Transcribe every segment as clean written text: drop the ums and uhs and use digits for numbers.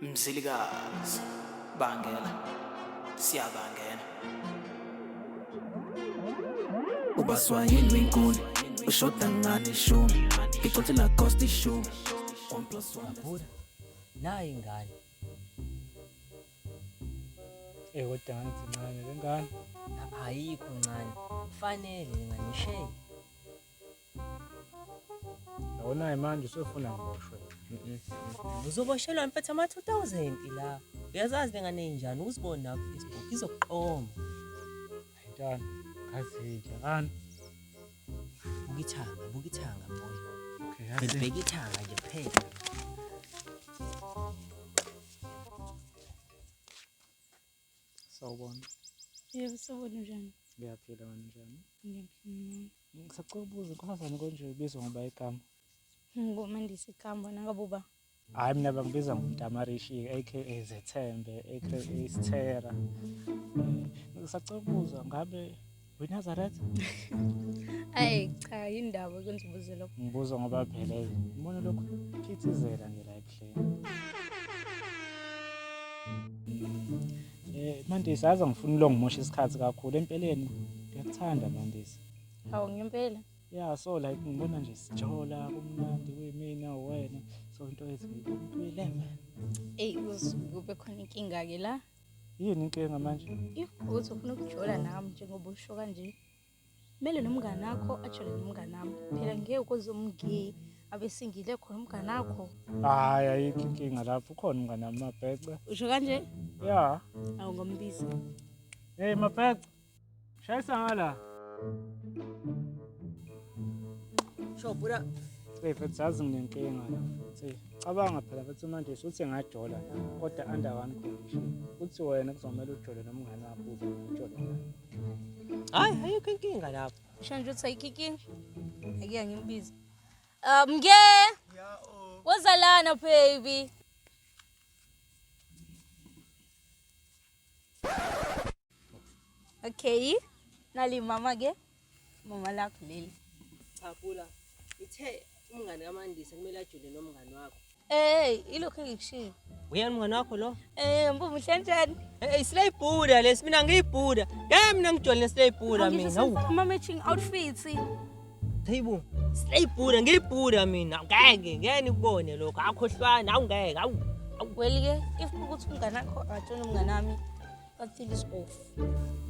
Mzilikazi bangela siyabangena ubaswahili inkuni ushoda ngani ishumi ngiconsi lacost ishumi 1 plus 1. Buda. Nayi ingane. Eh kodwa ngathi incane le ngane. Ayikho ncane. Kufanele le ngane ishaye. Yabona manje usefuna ngiboshwe. Uzoboshelwa mfethu ama-2000 la. Uyazazi le ngane injani uzibone na ku-Facebook izokuqoma. Ayintana, ngazinja ngani. Buka ithanga, buka ithanga boy. Okay, yazi. Bheka ithanga nje kuphela. Sawubona. Yebo, sawubona njani? Ngiyaphila wena njani? Ngiyaphila. Ngisacela ukubuza inkosazane konje ibizwa ngoba igama. Ngumandisi igama nangabuba. Hayi mina bangibiza ngomtamarishi aka Zethembe aka Sithera. Ngisacela ukubuza ngabe uyiNazaretha? Ayi cha, yindaba kwenza ubuze lokho. Ngibuza ngoba phela ngibona lokhu phithizela nje la ebuhleni. Mandisi aze ngifuna lo ngimosha isikhathi kakhulu empeleni ngiyakuthanda Mandisi. Hawu ngempela. Yeah, so like ngibona nje sijola kumnandi kuyimina wena so into yethu ngiyibona into Eyi kube khona inkinga ke la. Yini inkinga manje? If ukuthi ufuna ukujola nami njengoba usho kanje, kumele nomngane wakho ajole nomngane wami. Phela ngeke ukuze umgay abe singile khona umngane wakho. Hayi ayikho inkinga lapho ukhona umngane wami Mabhece. Usho kanje? Yeah. Awu ngombiza. Hey Mabhece. Shayisa ngala. Sho buda. Hey mfethu yazi nginenkinga la mfethu. Cabanga phela mfethu manje uthi ngajola la kodwa under one condition. Uthi wena kuzomela ujole nomngane wakho uze ujole naye. Hayi ayikho inkinga lapho. Usho nje uthi ayikho inkinga. Ake ngimbize. Mge. Woza lana baby. Okay. Nali mama ke. Mama lakho leli. Cha bula. Ithe umngane kaMandisa kumele ajule nomngane wakho. Eh, ilokhu engikushiyo. Uyena umngane wakho lo? Eh, mbumu kanjani? Hey, silay Buddha lesi mina ngiyiBuddha. Ngeke mina ngijole nesilay Buddha mina. Hawu. Ama matching outfits. Hayibo. Silay Buddha ngiyiBuddha mina. Ngeke, ngeke nikubone lokho. Akhohlwana, awu ngeke, awu. Well ke, if ukuthi umngane wakho akatshona umngane wami, that thing is off.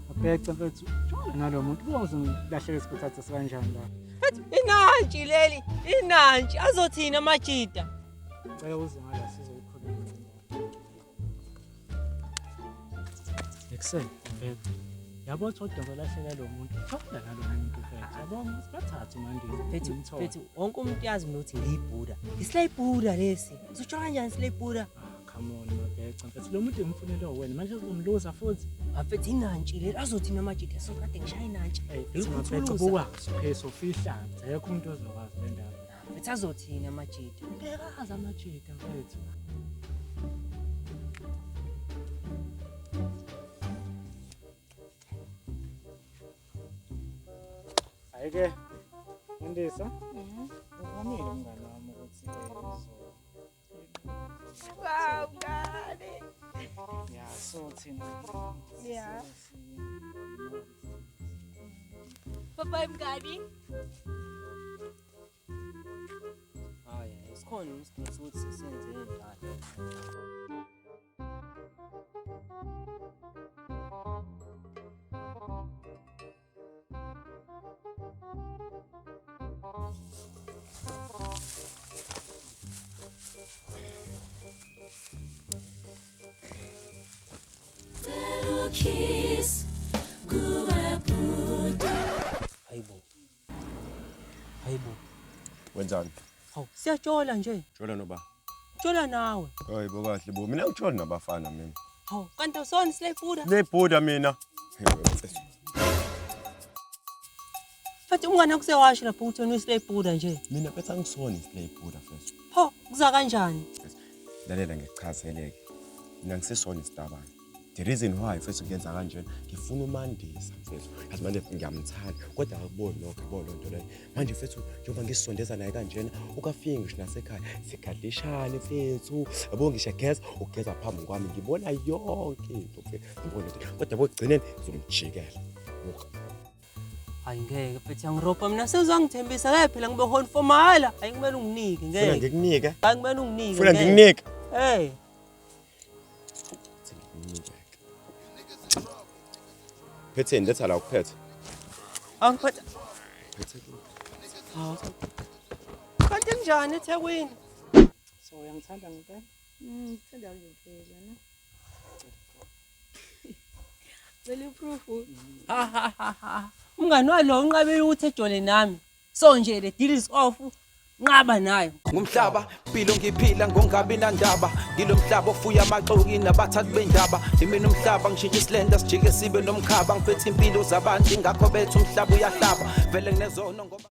Mabhece mfethu jola nalo muntu uboze ngilahleke isikhathi sikanjani la. Mfethu inantshi leli, inantshi azothina amajida. Ngicela uze ngala sizoyikhuluma. Ekuseni mfethu. Yabo ukuthi odwa lahleka lo muntu. Jola nalo muntu mfethu. Yabo sibathathe manje. Mfethu, mfethu wonke umuntu yazi mina ukuthi ngiyiBuddha. Isilay Buddha lesi. Uzotsho kanjani isilay Buddha? Come on Mabhece mfethu lo muntu ngimfunele wena manje uzomluza futhi. Mfethu inantshi leli azothina amajida so kade ngishaya inantshi. Hey Mabhece buka sipheso fihla. Akekho umuntu ozokwazi le ndaba. Mfethu azothina amajida. Ngeke amajida mfethu. Hayi-ke Mandisa, uvumile umngane wami ukuthi Wow, mngane. ya so thina Yeah. Bye bye mngani. Hayi, sikhona isidingo sokuthi senze njalo. Hayibo. Hayibo. Wenzani? Hawu, siyajola nje. Jola noba? Jola nawe. Hayi bo kahle bo. Mina ngijoli nabafana mina. Hawu, kanti awusona isilay Buddha? Le Buddha mina. Mfethu umngane wakho usewasho lapho ukuthi wena uyisilay Buddha nje. Mina mfethu angisona isilay Buddha mfethu. Pho, kuza kanjani? Lalela ngikuchazeleke. Mina ngisesona isitabane. The reason why mfethu ngiyenza kanjena ngifuna uMandisa mfethu. Yazi manje ngiyamthanda kodwa akuboni lokho yabo loo nto leyo. Manje mfethu njengoba ngisondeza naye kanjena ukafike ngisho nasekhaya sigadlishane mfethu. Yabo ngisho egeza ugeza phambi kwami ngibona yonke into mfethu. Ngibona into kodwa yabo ekugcineni ngizomjikela. Buka. Hayi ngeke mfethu yangirobha mina sewuzangithembisa ngeke phela ngibe hon for mahala. Hayi kumele unginike Funa ngeke. ngikunike? Hayi kumele unginike. Funa ngeke. ngikunike? Hey. Phetheni letha la ukuphethe. Angiphethe. Phethe. Kanti kunjani eThekwini? So uyangithanda ngempela? Ngithanda ngempela ne. Cela i-proof. Ha ha ha ha. Umngani walo unqabile ukuthi ejole nami. So nje the deal is off. Nqaba nayo. Ngumhlaba mpilo ngiphila ngongabi nandaba ngilo mhlaba ofuya amaxoki nabathathi bendaba imina umhlaba ngishintsha isilenda sijike sibe nomkhaba ngiphethe impilo zabantu ingakho bethu umhlaba uyahlaba vele nginezono ngoba.